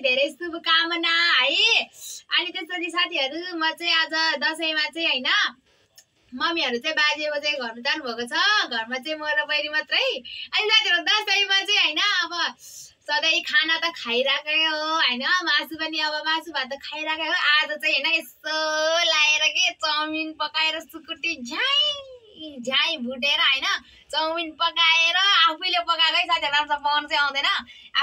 धेरै शुभकामना है। अनि त्यसपछि साथीहरु म चाहिँ आज दशैंमा चाहिँ हैन मम्मीहरु चाहिँ बाजे बजे घरमा जानु भएको छ। घरमा चाहिँ म र बहिनी मात्रै। अनि साथीहरु दशैंमा चाहिँ हैन अब सधैं खाना त खाइराखे हो हैन, मासु पनि अब मासु भात त खाइराखे हो। आज चाहिँ हैन यस्तो लाएर के चाउमिन पकाएर सुकुटी झाइ भुटेर हैन चाउमिन पकाएर आफैले पकाएकै साथीहरु राम्रोसँग पकाउन चाहिँ आउँदैन।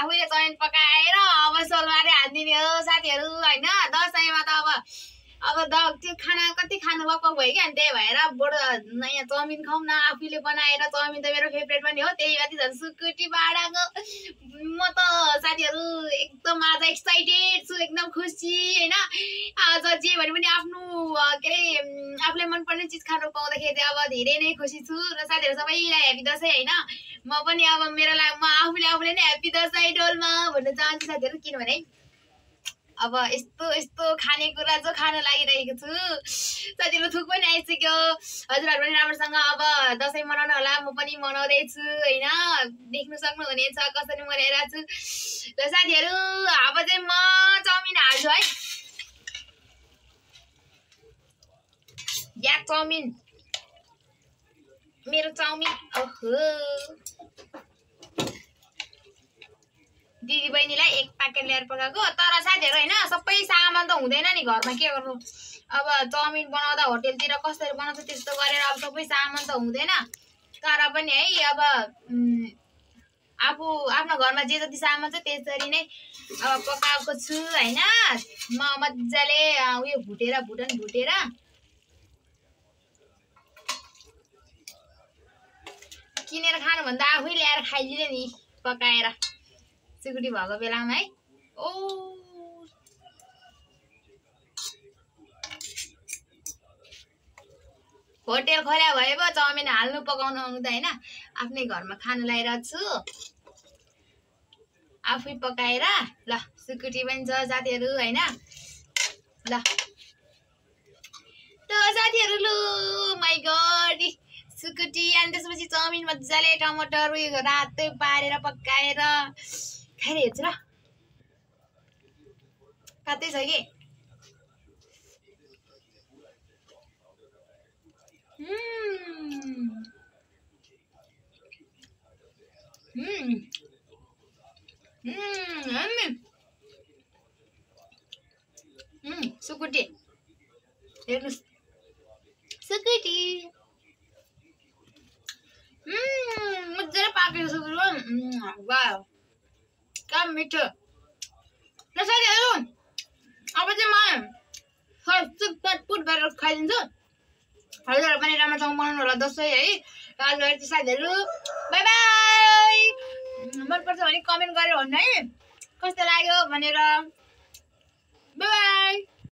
आफैले चाउमिन पकाएर अब सोलबारे हाल्दिने हो साथीहरु हैन। दशैंमा त अब त्यो खाना कति खानु भएको भयो कि, अनि त्यही भएर बडो नयाँ चाउमिन खाउँ न आफैले बनाएर। चाउमिन त मेरो फेभरेट पनि हो, त्यही माथि झन् सुकुटी बाडाको। म त साथीहरु एकदम आज एक्साइटेड छु, एकदम खुसी हैन। आज जे भने पनि आफ्नो के रे आफूले मनपर्ने चिज खानु पाउँदाखेरि अब धेरै नै खुसी छु। र साथीहरु सबैलाई ह्यापी दशैं हैन। म पनि अब मेरो लागि म आफूले नै ह्यापी दशैं डोलमा भन्न चाहन्छु साथीहरु। किनभने अब यस्तो खानेकुरा जो खान लागिरहेको छु साथीहरु। थुक पनि आइसक्यो, हजुरहरु पनि राम्रोसँग अब दशैं मनाउनु होला। म पनि मनाउँदै छु हैन, देख्नु सक्नुहुनेछ कसरी मनाइरहेको छु। ल साथीहरु अब चाहिँ म चाउमिन हाल्छु है। या चाउमिन मेरो चाउमिन ओहो दिदी बहिनीलाई एक प्याकेट ल्याएर पकाएको। तर साथीहरु हैन सबै सामान त हुँदैन नि घरमा, के गर्नु अब चाउमिन बनाउँदा होटलतिर कसरी बनाउँछ त्यस्तो गरेर अब सबै सामान त हुँदैन। तर पनि है अब आफू आफ्नो घरमा जे जति सामान छ त्यसरी नै अब पकाएको छु हैन। म मज्जाले उयो भुटेर किनेर खानु भन्दा आफै ल्याएर खाइदिने नि पकाएर सिकुटी भएको बेलामा है। ओ होटल खोल्या भए पो चाउमिन हाल्नु पकाउनु आउनु त हैन, आफ्नै घरमा खान लागिरहेको छु आफै पकाएर। ल सिकुटी पनि छ साथीहरु हैन। ल त साथीहरु लु माइ गॉड सुकुटी अनि त्यसपछि चाउमिन मज्जाले टमाटर उयो रातो पारेर पकाएर खाएर हेर्छु ल। कतै छ के सुकुटी हेर्नुस् सुकुटी मज्जाले पाकेको सुकुटी वाह क्या मिठो। ल साथीहरु अब चाहिँ म फटफुट गरेर खाइदिन्छु। हजुरहरु पनि राम्रोसँग मनाउनु होला दशैं है। आज साथीहरु बाइ बाइ। मन पर्छ भने कमेन्ट गरेर भन्नु है कस्तो लाग्यो भनेर। Bye bye.